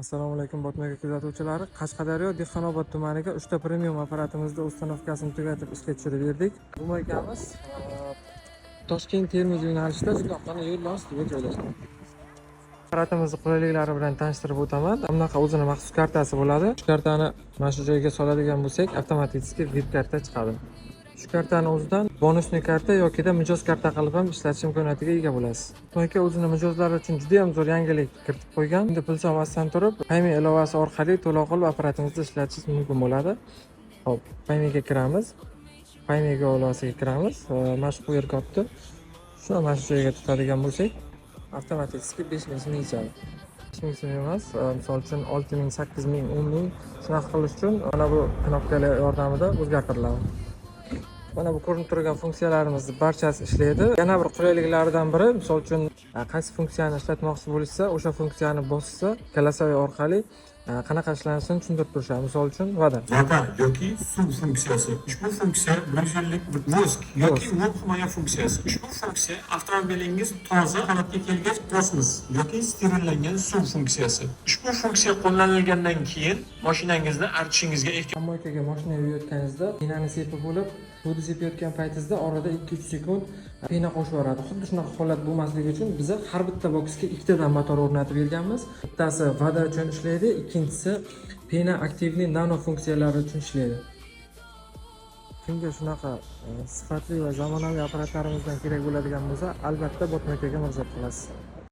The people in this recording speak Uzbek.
Assalomu alaykum, Botmaka kuzatuvchilari. Qashqadaryo, Dehqonobod tumaniga uchta premium apparatimizni установка sini tugatib, ishga tushirib berdik. Bu moykamiz Toshkent – Termiz yo'nalishida shundoqqina yo'l ostiga joylashgan. Apparatimizni qulayliklari bilan tanishtirib o'taman. Bunaqa o'zini maxsus kartasi bo'ladi. Shu kartani mana shu joyga soladigan bo'lsak, avtomatik VIP karta chiqadi. Shu kartani o'zidan бонусный karta yokida mijoz karta qilib ham ishlatish imkoniyatiga ega bo'lasiz. Moyka o'zini mijozlari uchun juda ham zo'r yangilik kiritib qo'ygan. Endi pul solmasdan turib, Payme ilovasi orqali to'lov qilib, apparatimizda ishlatishingiz mumkin bo'ladi. Xo'p, Payme'ga kiramiz. Payme ilovasiga kiramiz. Mana shu QR kodni shuni mana shu joyga tutadigan bo'lsak, avtomatik 5000 so'm yechadi. 5000 so'm emas, misol uchun 6000, 8000, 10,000, shunaqa qilish uchun mana bu knopkalar yordamida o'zgartiriladi. Mana bu ko'rinib turgan funksiyalarimizni barchasi ishlaydi. Yana bir qulayliklaridan biri, misol uchun, qaysi funksiyani ishlatmoqchi bo'lishsa, o'sha funksiyani bossa, голосовой orqali qanaqa ishlanishini tushuntirib turishadi. Misol uchun, вода. Вода yoki suv funksiyasi. Ushbu funksiya 150 воск yoki mo'm himoya funksiyasi. Ushbu funksiya avtomobilingiz toza holatga kelgach, kosmos yoki sterillangan suv funksiyasi. Ushbu funksiya qo'llanilgandan keyin mashinangizni artishingizga ehtiyoj Мойка ga mashina yuvayotganingizda пена ni sepib bo'lib, suvni sepayotgan paytingizda orada 2-3 sekund пена qo'shib yuboradi. Xuddi shunaqa holat bo'lmasligi uchun biza har bitta boksga ikkitadan motor o'rnatib berganmiz. Bittasi вода uchun ishlaydi, ikkinchisi пена активный nano funksiyalari uchun ishlaydi. Kimga shunaqa sifatli va zamonaviy apparatlarimizdan kerak bo'ladigan bo'lsa, albatta Botmakaga murojaat qilasiz.